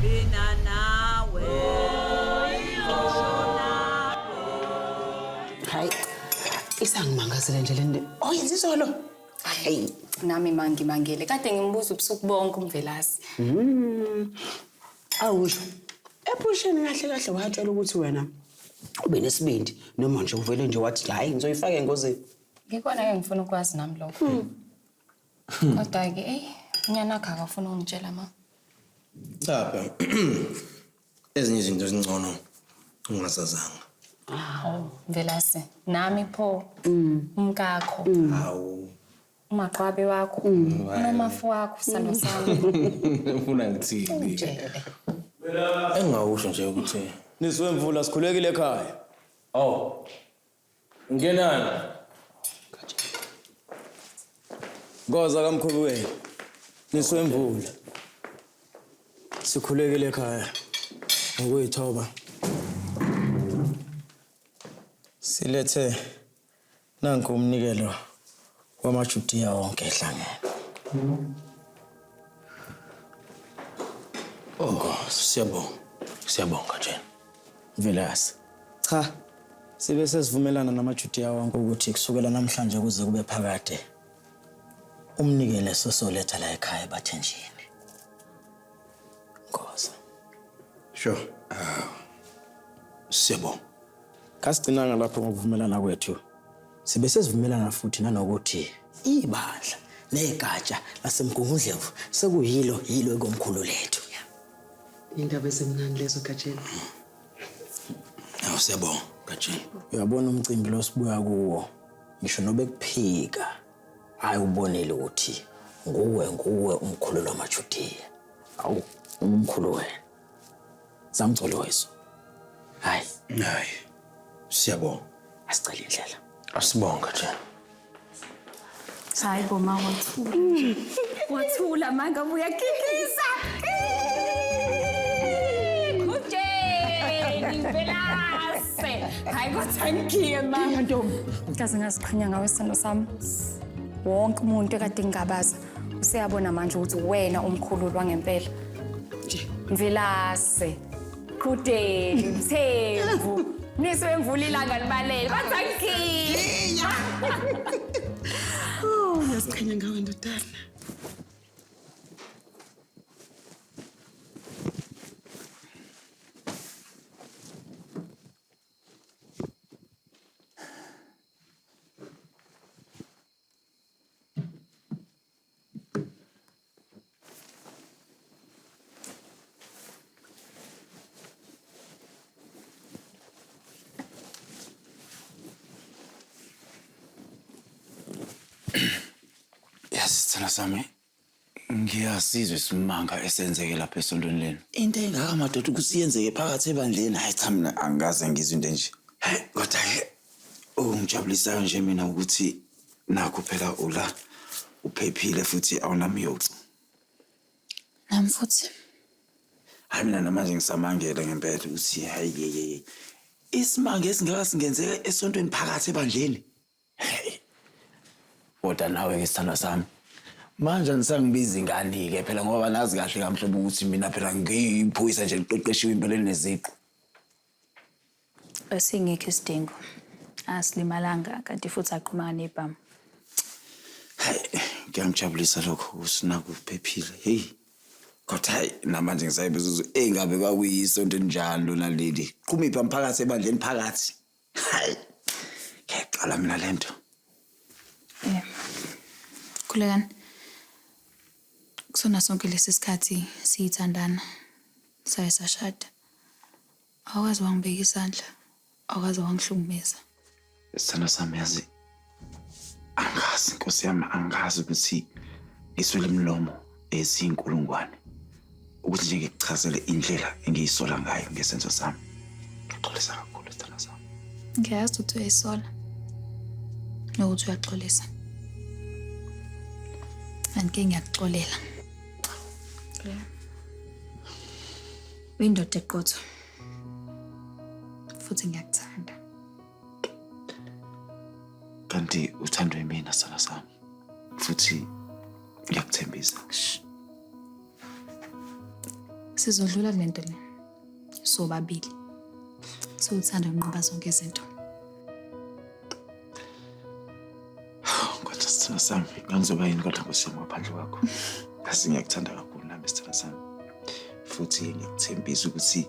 Mina nawe. Hayi, isangimangazile nje le nto. Oyenza izolo. Hayi. Nami mangimangele. Kade ngimbuza ubusuku bonke uMvelase. Awusho. Ephusheni kahle kahle watshela ukuthi wena ube nesibindi noma nje uvele nje wathi hayi ngizoyifaka engozini. Ngikona ke ngifuna ukwazi nami lokho. Kodwa ke ey unyana wakhe akafuni ukungitshela ma. Cha phela. Ezinye izinto ezingcono ungasazanga. Hawu Mvelase, nami pho umkakho. Hawu. Umaqwabe wakho, unomafu wakho, sithando sami. Ufuna ngithini? Ungitshele. Engingawusho nje ukuthi Nizwe mvula sikhulekile ekhaya. Oh. Ngenani. Ngoza kamkhulu wenu. Niswe mvula. Sikhulekile ekhaya. Ngokuyithoba. Silethe nanku umnikelo wamaJudiya wonke ehlangene. Oh, siyabonga. Siyabonga nje. Vilasi. Cha. Sibe sesivumelana namaJudiya wonke ukuthi kusukela namhlanje kuze kube phakade umnikele sosoletha la ekhaya ebathenjini. Nkosi. Sure. Siyabonga. Kasigcinanga lapho ngokuvumelana kwethu. Sibe sesivumelana futhi nanokuthi ibandla negatsha laseMgungundlovu sekuyilo yilo ikomkhulu lethu. Indaba ezimnandi lezo Gatsheni. Awu siyabonga Gatsheni. Uyabona umcimbi lo sibuya kuwo ngisho nobekuphika hayi ubonile ukuthi nguwe nguwe umkhulu lwamaJudiya. Awu umkhulu wena. Zamcolo weso. Hayi. Hayi. Siyabonga. Asicela indlela. Asibonga Gatsheni. Hayi bo ma wathula. Wathula manga uyakikisa. Khutsheni Mvelase. Hayi kodwa ngikhiye ma. Ntombi. Kaze ngaziqhenya ngawe sithando sami. Wonke umuntu ekade ngingabaza useyabona manje ukuthi wena umkhululwa ngempela. Mvelase. Qhudeni, Mthembu. Niswe imvula ilanga libalele. Bathi angikhiye. Oh, ngiyaziqhenya ngawe ndodana. Yazi sithanda sami ngiyasizwa isimanga esenzeke lapha esontweni lenu. Into engaka madoda ukuthi yenzeke phakathi ebandleni. Hayi cha mina angikaze ngizwe into enje. Hey kodwa ke okungijabulisayo nje mina ukuthi nakho phela ula uphephile futhi awunamyocu. Nami futhi. Hayi mina namanje ngisamangele ngempela ukuthi hayi ye ye. Isimanga esingaka singenzeka esontweni phakathi ebandleni. Hey. Kodwa nawe ke sithandwa sami. Manje anisangibizi ingane-ke phela ngoba nazi kahle kamhlobo ukuthi mina phela ngiyiphoyisa nje liqeqeshiwe impela elineziqu. Besingekho isidingo. Asilimalanga kanti futhi aqhumanga nebhamu. Hayi, kuyangijabulisa lokho ukuthi naku uphephile. Hey. Kodwa hayi namanje ngisayibuza ukuthi engabe kwakuyisonto elinjani lona leli. Qhuma ibhamu phakathi ebandleni phakathi. Hayi. Ngiyaqala mina lento. Eh. Khulekani. Kusona sonke lesi sikhathi siyithandana. Saye sashada. Awukaze wangibeka isandla. Awukaze wangihlukumeza. Isithando sami yazi angazi nkosi yami angazi ukuthi ngiswele imilomo eziyinkulungwane ukuthi nje ngikuchazele indlela engiyisola ngayo ngesenzo sami. Ngiyaxolisa kakhulu sithando sami. Ngiyazi ukuthi uyayisola. Nokuthi uyaxolisa. Kanti-ke ngiyakuxolela. Uyindoda eqotho. Futhi ngiyakuthanda. Kanti uthandwa yimina sithando sami. Futhi ngiyakuthembisa. Shh. Sizodlula kule nto le. Sobabili. Siwuthanda unqoba zonke izinto. Kodwa sithando sami, ngangizoba yini kodwa Nkosi yami ngaphandle kwakho. Kasi ngiyakuthanda kakhulu nami sithando sami. Futhi ngiyakuthembisa ukuthi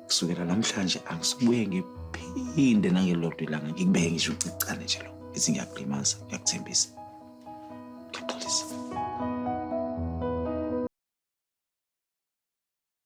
kusukela namhlanje angisubuye ngiphinde nangelodwa ilanga ngikubeke ngisho ucicane nje lo. Ngithi ngiyakulimaza, ngiyakuthembisa. Ngiyaxolisa.